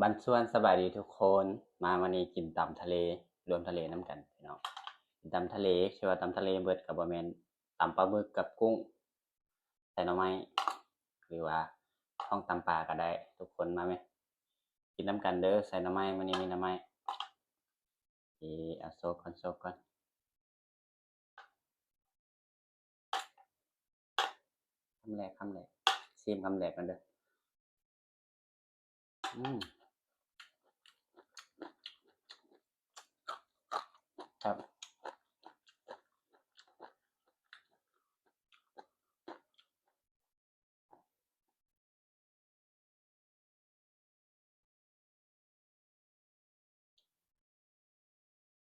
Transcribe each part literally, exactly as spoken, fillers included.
บันส่วนสบายดีทุกคน มามื้อนี้กินตำทะเล รวมทะเลนำกันพี่น้อง กินตำทะเล สิว่าตำทะเลเบิดก็บ่แม่น ตำปลาหมึกกับกุ้ง ใส่หน่อไม้ หรือว่าฮ้องตำปลาก็ได้ ทุกคนมาแม่ กินนำกันเด้อ ใส่หน่อไม้ มื้อนี้มีหน่อไม้ เอ เอาโซกก่อน โซกก่อน คำแรก คำแรก ชิมคำแรกกันเด้อ อืม ครับ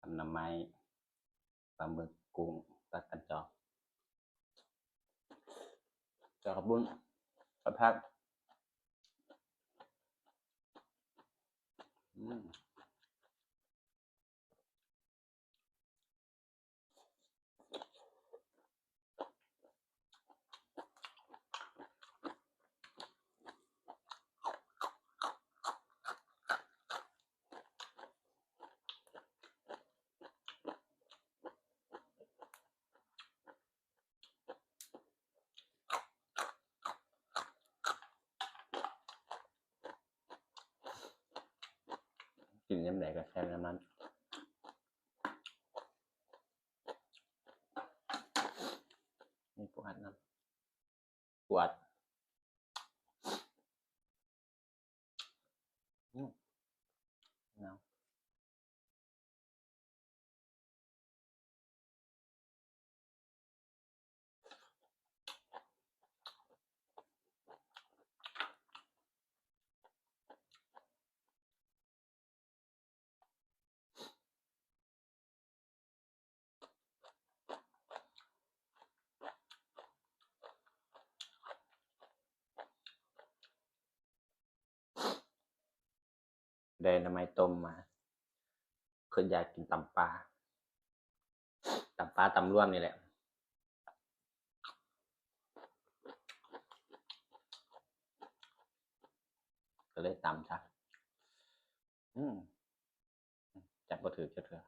ตำหน่อไม้ ปลาหมึก กุ้ง ตัดกันจอง จองข้าวปุ้น ข้าวผัด อืม กินยามใดก็แซ่บยามนั้น มีปูอัดนำ ปูอัด อืม หนาว ได้หน่อไม้ต้มมา คืออยากกินตำปลา ตำปลาตำรวมนี่แหละ ก็เลยตำซะ อืม จับบ่ถืกจักเทื่อ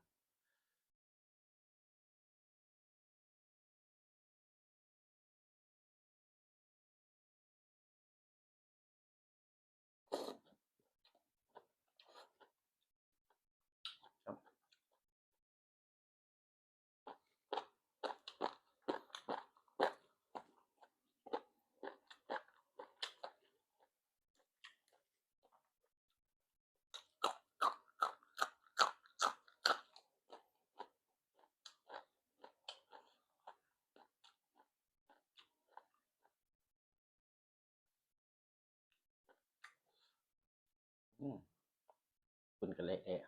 อืม คุณกันเละเทะ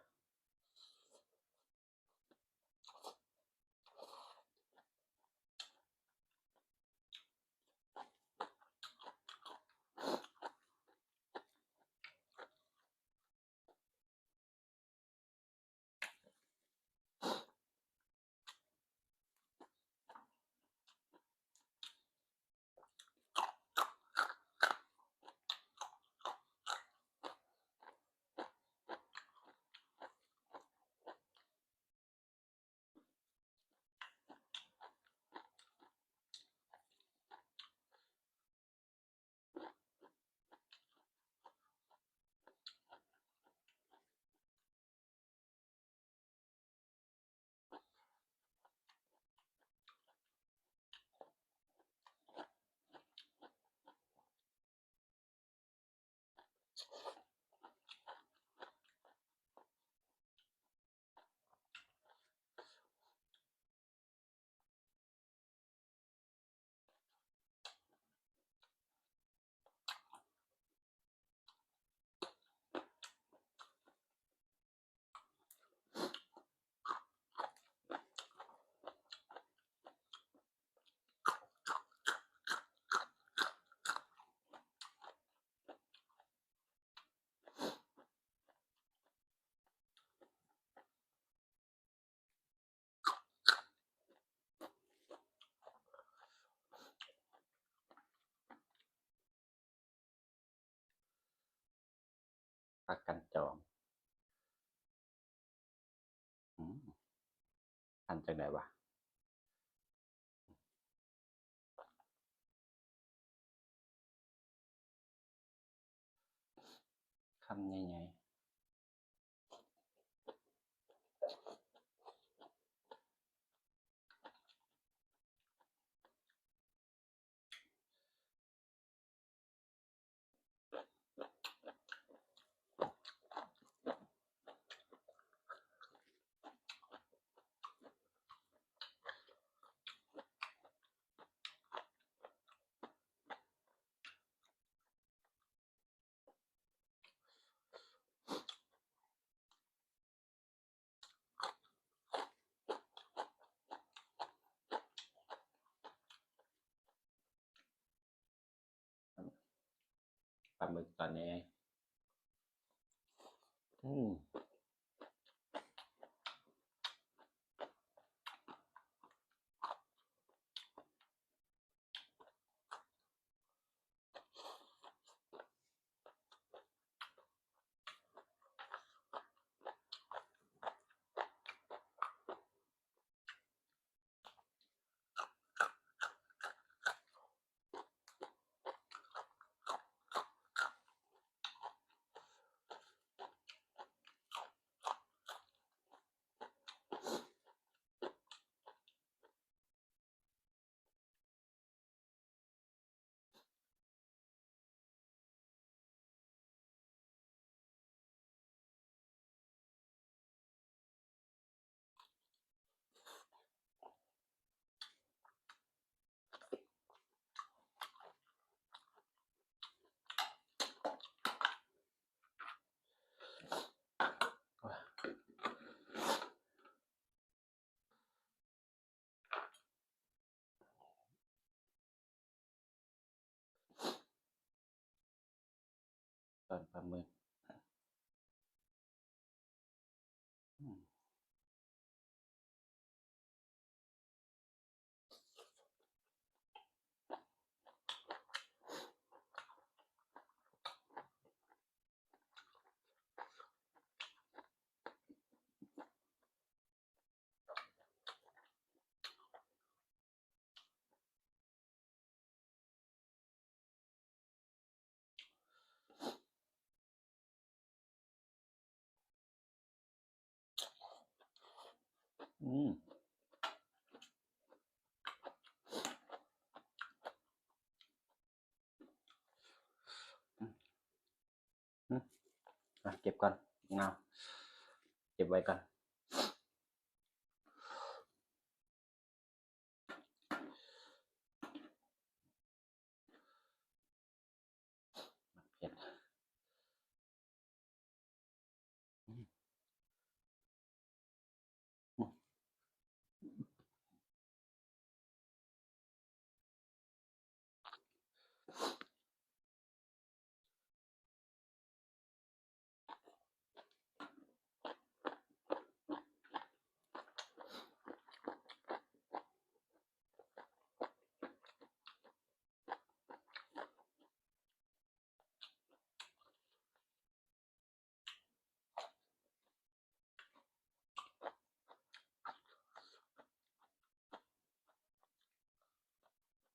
พักกันจอง อืม อันจังได๋วะ คำใหญ่ๆ ปลาหมึกตอนนี้ อืม ตอนปลาหมึก อืม อืม อืม อ่ะ เก็บก่อน เงา เก็บไว้ก่อน เผ็ด อืม อืม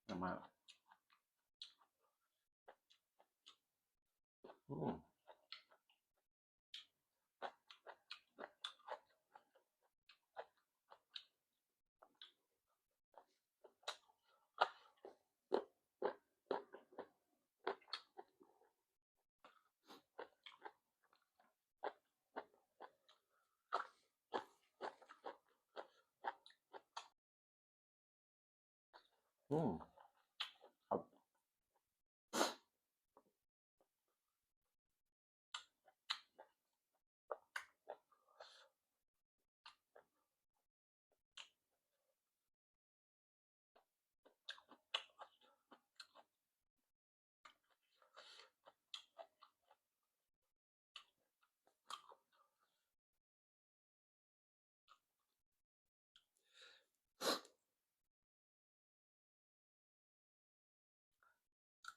เอามา อืม อืม ครับ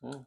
อืม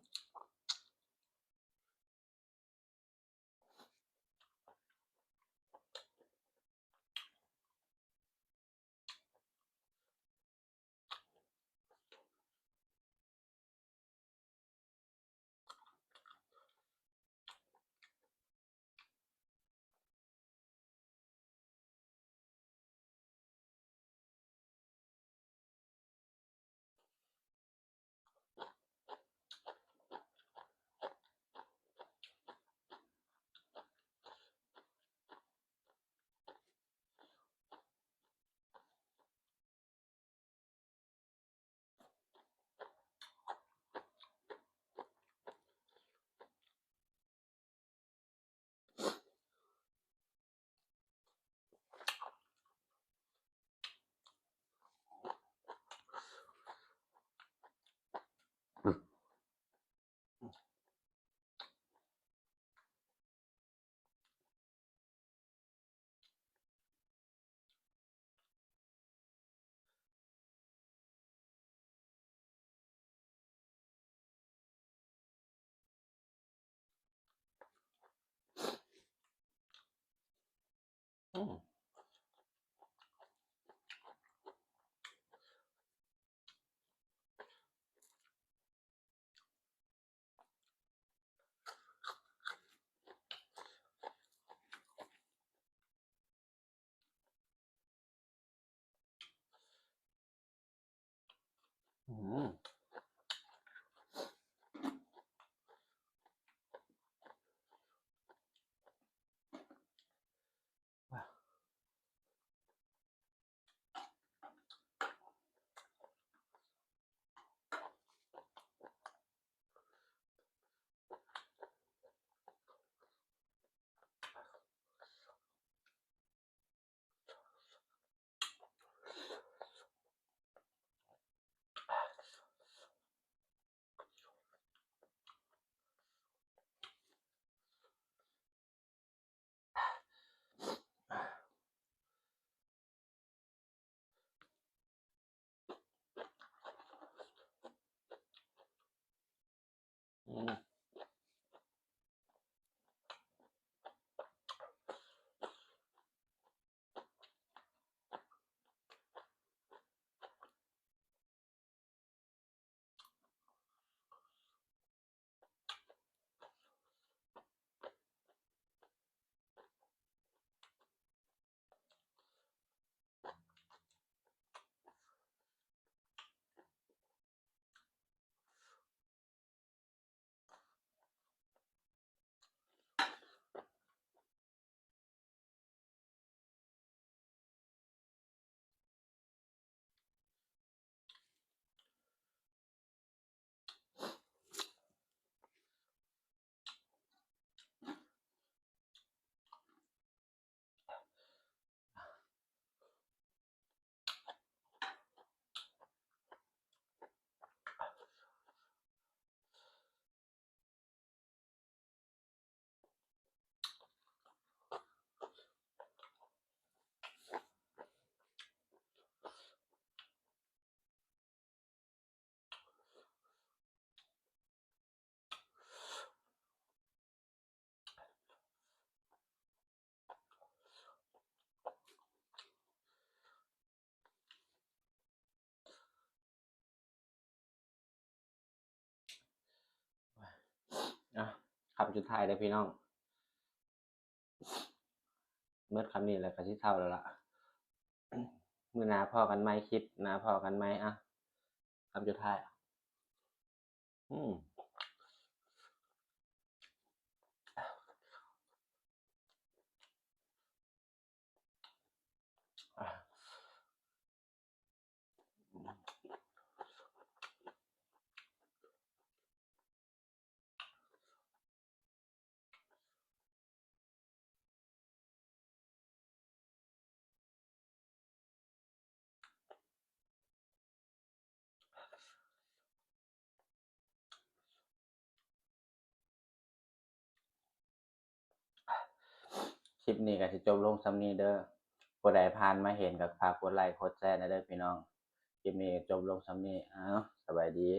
สุดท้ายเด้อพี่น้อง เมิดคำนี้แล้วก็สิเท่าแล้วล่ะ มื้อหน้าพ้อกันใหม่ คลิปหน้าพ้อกันใหม่ อ่ะ คำสุดท้าย อืม คลิปนี้ก็สิจบลงส่ำนี้เด้อ ผู้ใดผ่านมาเห็นก็ฝากกดไลค์กดแชร์แหน่เด้อพี่น้อง คลิปนี้จบลงส่ำนี้ อ้าว สบายดี